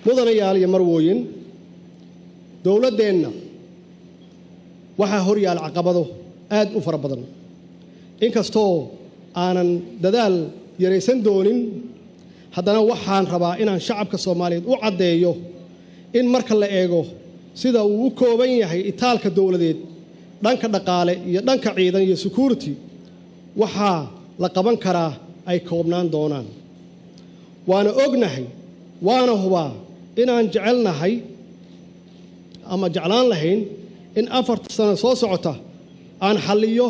Mudanayaal iyo marwooyin, dowladdeenna waxaa hor yaal caqabado aad u fara badan. Inkastoo aanan dadaal yaraysan doonin, haddana waxaan rabaa inaan shacabka Soomaaliyeed u caddeeyo in marka la eego sida uu u kooban yahay itaalka dowladeed, dhanka dhaqaale iyo dhanka ciidan iyo security, waxaa la qaban karaa ay koobnaan doonaan. Waana ognahay, waana hubaa inaan jecelnahay ama jeclaan lahayn in 4ta sano soo socota aan xalliyo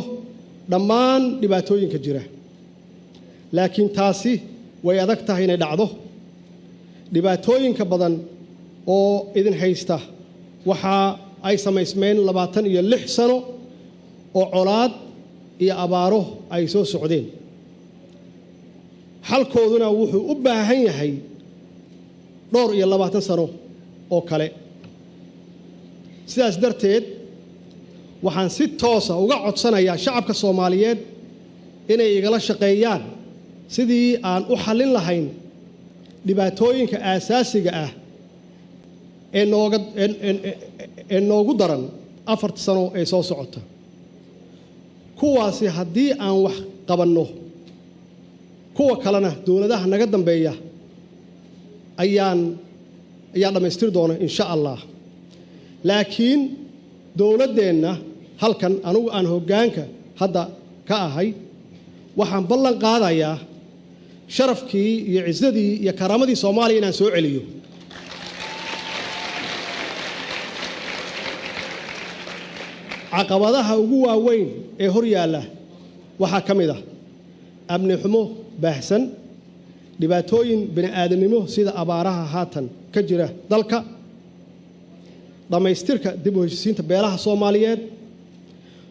dhammaan dhibaatooyinka jira, laakiin taasi way adag tahay inay dhacdo. Dhibaatooyinka badan oo idin haysta waxa ay samaysmeen 26 sano oo colaad iyo abaaro ay soo socdeen. Xalkooduna wuxuu u baahan yahay dhowr iyo 20 sano oo kale. Sidaas darteed waxaan si toosa uga codsanayaa shacabka Soomaaliyeed inay igala shaqeeyaan sidii aan u xallin lahayn dhibaatooyinka aasaasiga ah ee noogu daran 4ta sano ee soo socota. Kuwaasi haddii aan wax qabanno, kuwa kalena dowladaha naga dambeeya ayaa dhammaystiri doona, insha Allah. Laakiin dowladdeenna halkan anugu aan hoggaanka hadda ka ahay, waxaan ballan qaadayaa sharafkii iyo cisadii iyo karaamadii Soomaaliya inaan soo celiyo. Caqabadaha ugu waaweyn ee hor yaalla waxaa ka mid ah amni xumo baahsan, dhibaatooyin bini'aadanimo sida abaaraha haatan ka jira dalka, dhammaystirka dib u heshisiinta beelaha Soomaaliyeed,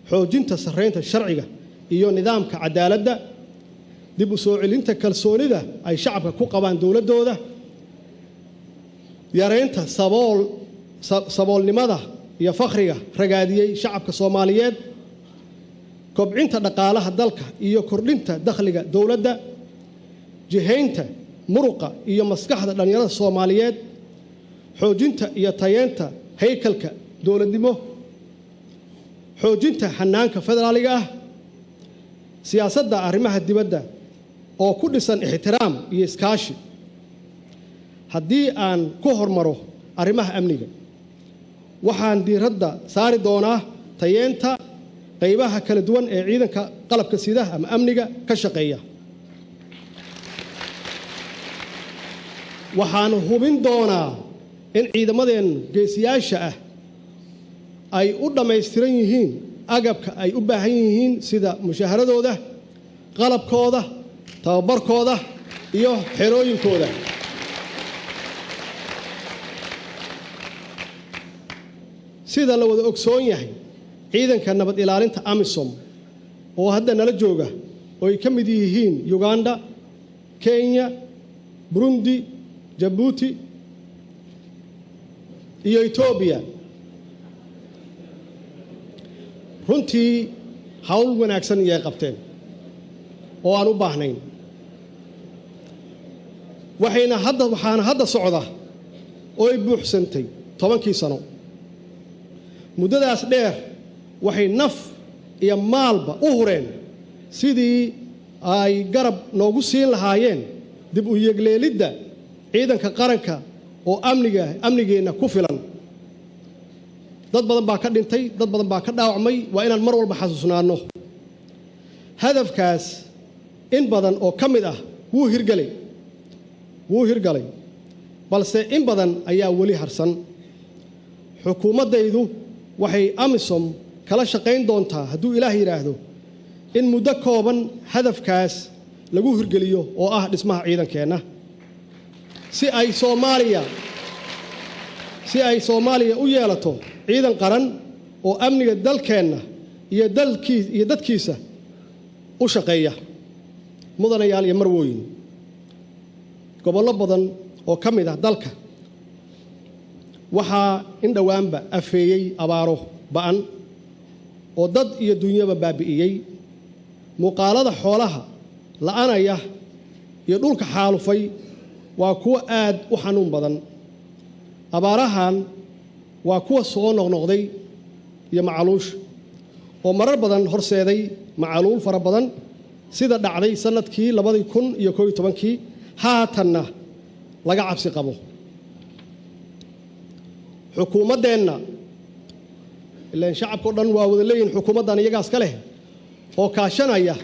xoojinta sarreynta sharciga iyo nidaamka cadaaladda, dib u soo celinta kalsoonida ay shacabka ku qabaan dowladdooda, yareynta saboolnimada iyo fakhriga ragaadiyey shacabka Soomaaliyeed, kobcinta dhaqaalaha dalka iyo kordhinta dakhliga dowladda, jihaynta muruqa iyo maskaxda dhallinyarada Soomaaliyeed, xoojinta iyo tayeenta haykalka dowladnimo, xoojinta xanaanka federaaliga ah, siyaasadda arrimaha dibadda oo ku dhisan ixtiraam iyo iskaashi. Haddii aan ku hormaro arrimaha amniga, waxaan diiradda saari doonaa tayeenta qaybaha kala duwan ee ciidanka qalabka sida ama amniga ka shaqeeya. Waxaan hubin doonaa in ciidamadeen geesiyaasha ah ay u dhammaystiran yihiin agabka ay u baahan yihiin, sida mushaaharadooda, qalabkooda, tababarkooda iyo xerooyinkooda. Sida la wada ogsoon yahay, ciidanka nabad ilaalinta AMISOM oo hadda nala jooga, oo ay ka mid yihiin Uganda, Kenya, Burundi, Jabuuti iyo Etoobiya, runtii hawl wanaagsan iyay qabteen oo aan u baahnayn. Waxayna hadda waxaana hadda socda oo ay buuxsantay 10kii sano. Muddadaas dheer waxay naf iyo maalba u hureen sidii ay garab noogu siin lahaayeen dib u yegleelidda ciidanka qaranka oo amniga amnigeenna ku filan. Dad badan baa ka dhintay, dad badan baa ka dhaawacmay. Waa inaan mar walba xasuusnaanno hadafkaas. In badan oo ka mid ah wuu hirgelay, wuu hirgalay, balse in badan ayaa weli harsan. Xukuumaddaydu waxay AMISOM kala shaqayn doontaa, hadduu Ilaah yidhaahdo, in muddo kooban hadafkaas lagu hirgeliyo oo ah dhismaha ciidankeenna, si ay Soomaaliya u yeelato ciidan qaran oo amniga dalkeenna iyo dalkii iyo dadkiisa u shaqeeya. Mudanayaal iyo marwooyin, gobollo badan oo ka mid ah dalka waxaa in dhowaanba afeeyey abaaro ba'an oo dad iyo dunyaba baabi'iyey. Muuqaalada xoolaha la'anaya iyo dhulka xaalufay waa kuwo aad u xanuun badan. Abaarahan waa kuwa soo noqnoqday iyo macaluusha oo marar badan horseeday macaluul fara badan, sida dhacday sanadkii 2011-kii, haatanna laga cabsi qabo. Xukuumaddeenna, ilaan shacabka o dhan waa wada leeyihin xukuumaddan iyagaas ka leh, oo kaashanaya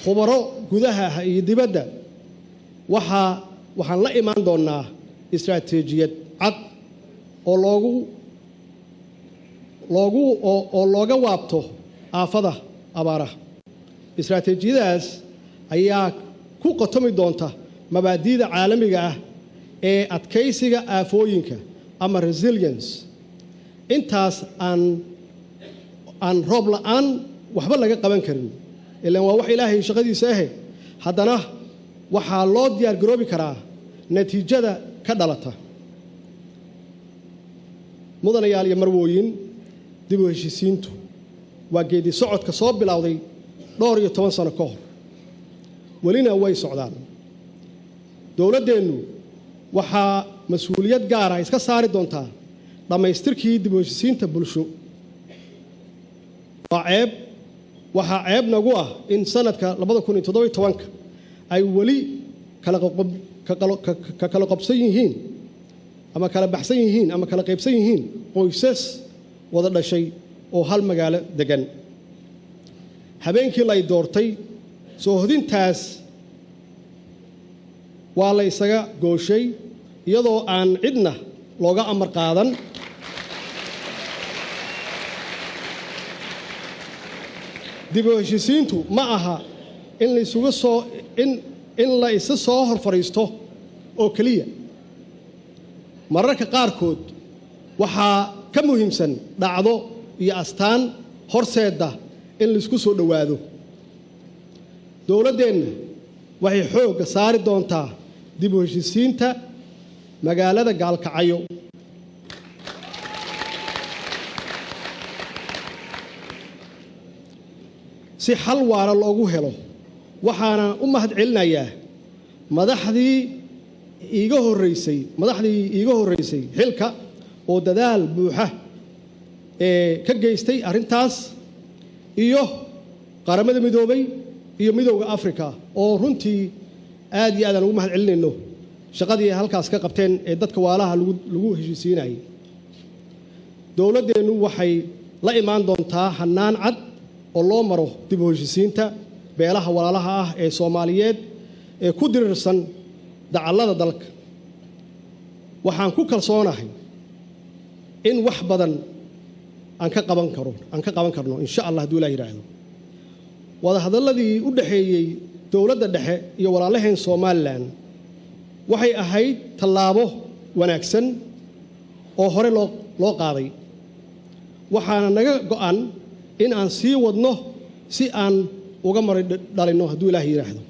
khubaro gudaha ah iyo dibadda, waxaan la imaan doonnaa istaraatiijiyad cad oo loogu loogu oo looga waabto aafada abaaraha. Istaraatiijiyadaas ayaa ku qotomi doonta mabaadi'da caalamiga ah ee adkaysiga aafooyinka ama resilience. Intaas aan roob la'aan waxba laga qaban karin, ilaan waa wax Ilaahay shaqadiisa ahe, haddana waxaa loo diyaar garoobi karaa natiijada ka dhalata. Mudanayaal iyo marwooyin, dib u heshiisiintu waa geedi socodka soo bilowday dhowr iyo toban sano ka hor, welina way socdaan. Dowladdeennu waxaa mas-uuliyad gaara iska saari doontaa dhammaystirkii dib u heshiisiinta bulsho. Waa ceeb, waxaa ceeb nagu ah in sanadka 2017-ka ay weli ka kala qobsan yihiin ama kala baxsan yihiin ama kala qaybsan yihiin qoysas wada dhashay oo hal magaalo degan. Habeenkii lay doortay, soo hodintaas waa la isaga gooshay iyadoo aan cidna looga amar qaadan. Dib u heshiisiintu ma aha in laisuga soo in la isa soo hor fadhiisto oo keliya. Mararka qaarkood waxaa ka muhiimsan dhacdo iyo astaan horseedda in laisku soo dhowaado. Dowladdeenna waxay xoogga saari doontaa dib u heshiisiinta magaalada Gaalkacyo. Si xal waara loogu helo. Waxaana u mahad celinayaa madaxdii iiga horreysay xilka oo dadaal buuxa ee ka geystay arrintaas, iyo Qaramada Midoobay iyo Midowda Africa, oo runtii aad iyo aad aan ugu mahad celinayno shaqadii ay halkaas ka qabteen ee dadka waalaha lagu heshiisiinayay. Dowladdeennu waxay la imaan doontaa hannaan cad oo loo maro dib u heshiisiinta beelaha walaalaha ah ee Soomaaliyeed ee ku dirirsan dacallada dalka. Waxaan ku kalsoonahay in wax badan aan ka qaban karno, insha Allah, hadduu Ilah yidhaahdo. Wadahadalladii u dhexeeyey dowladda dhexe iyo walaalaheen Somaliland waxay ahayd tallaabo wanaagsan oo hore loo qaaday, waxaana naga go'an in aan sii wadno si aan uga mari dhalinno, hadduu Ilaah yidhaahdo.